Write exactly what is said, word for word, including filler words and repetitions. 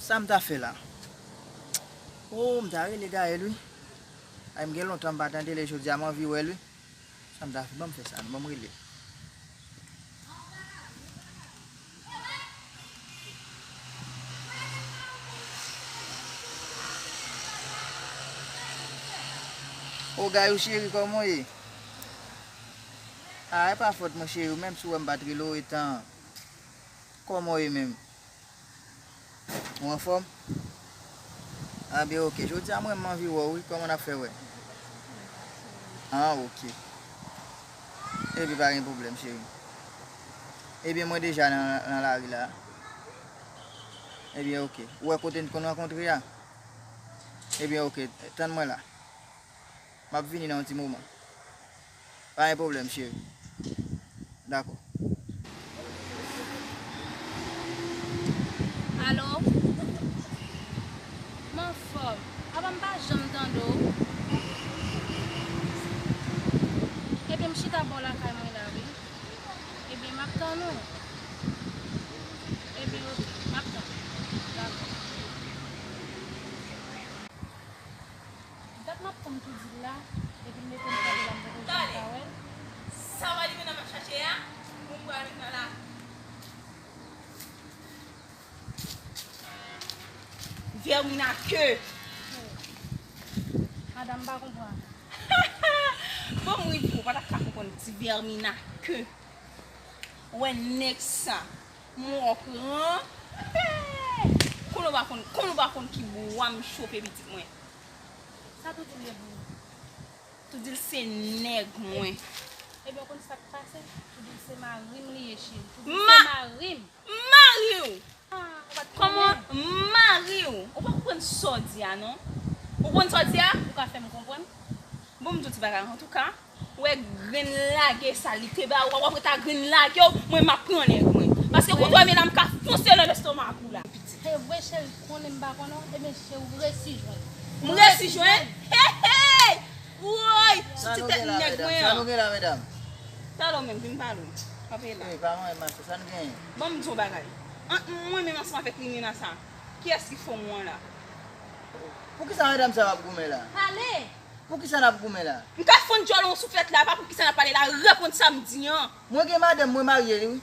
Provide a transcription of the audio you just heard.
Sa m ta fè la? O, m ta rele Gaël, wi. Ay, m gen lontan m pa tande li, jodi a m anvi wè l, wi. Sa m ta fè? Ban m fè sa, non, ban m rele l. O, Gayou cheri, kòman w ye? A, e pa fòt mwen, cheri, menm si w wè m pa t rele w etan. Kòman w ye menm? Ou anfòm? A, byen, oke. Jodi a, mwen, m anvi wè w, wi. Kòman n ap fè wè? A, oke. Epi, pa gen pwoblèm, cheri. Ebyen, mwen deja nan, nan lari la. Ebyen, oke. Ou wè kote n konn rankontre a? Ebyen, oke. Tann mwen la. M ap vini nan yon ti moman. Pa gen pwoblèm, cheri. Dakò. Alo? M anfòm. Apa m pa janm tande w? Ebyen, m chita bò lakay mwen la, wi. Ebyen, m ap tann ou. Ebyen, oke, m ap tann ou. Dakò. Dat m ap tann Toudil la, epi m mete m kanpe la, m poko janm ka wè l. Sa w alimen nan m ap chache a, pou m pral met nan la. Vèmina ke. Madanm, m pa konprann. Bon, m ri pou ou, pa t ap ka konprann ti vèmina ke. Wè nèg sa. Mwen pran. Konnen w pa konn, konnen w pa konn ki bwa m chope pitit mwen. Sa Toudil ye pou ou? Toudil se nèg mwen. Ebyen, w konn sa k pase? Toudil se mari m li ye, cheri. Toudil se mari m. Mari w? Ah, ou pa t konnen? Kòman mari w? Ou pa konprann sa w di a, non. Ou konn sa w di a? Ou ka fè m konprann? Bon, m di w ti bagay, antouka. Ou wè grenn lage sa li te ba ou, w ap ret a grenn lage w, mwen m ap pran nèg mwen. Paske kout w ap men la m ka fonse nan lestomak ou la. Se vre cheri, konnen m pa konnen w, ebyen cheri, ou resi jwenn. M resi jwenn? Hey, hey! Woy! Sou ti tèt nèg mwen an. Sa nou gen la, medam? Talè w menm, vin pale w. Kanpe la. Ey, pa manyen mache, sa n genyen? Ban m di w bagay. Ant mwen menm ansanm avèk Limena sa, kiyès ki fò mwen la? Poukisa medam sa yo ap goumen la? Pale! Poukisa n ap goumen la? M ka fonn djòl yon souflèt la, pa poukisa n ap pale la, reponn sa m di an. Mwen gen madanm, mwen marye li, wi.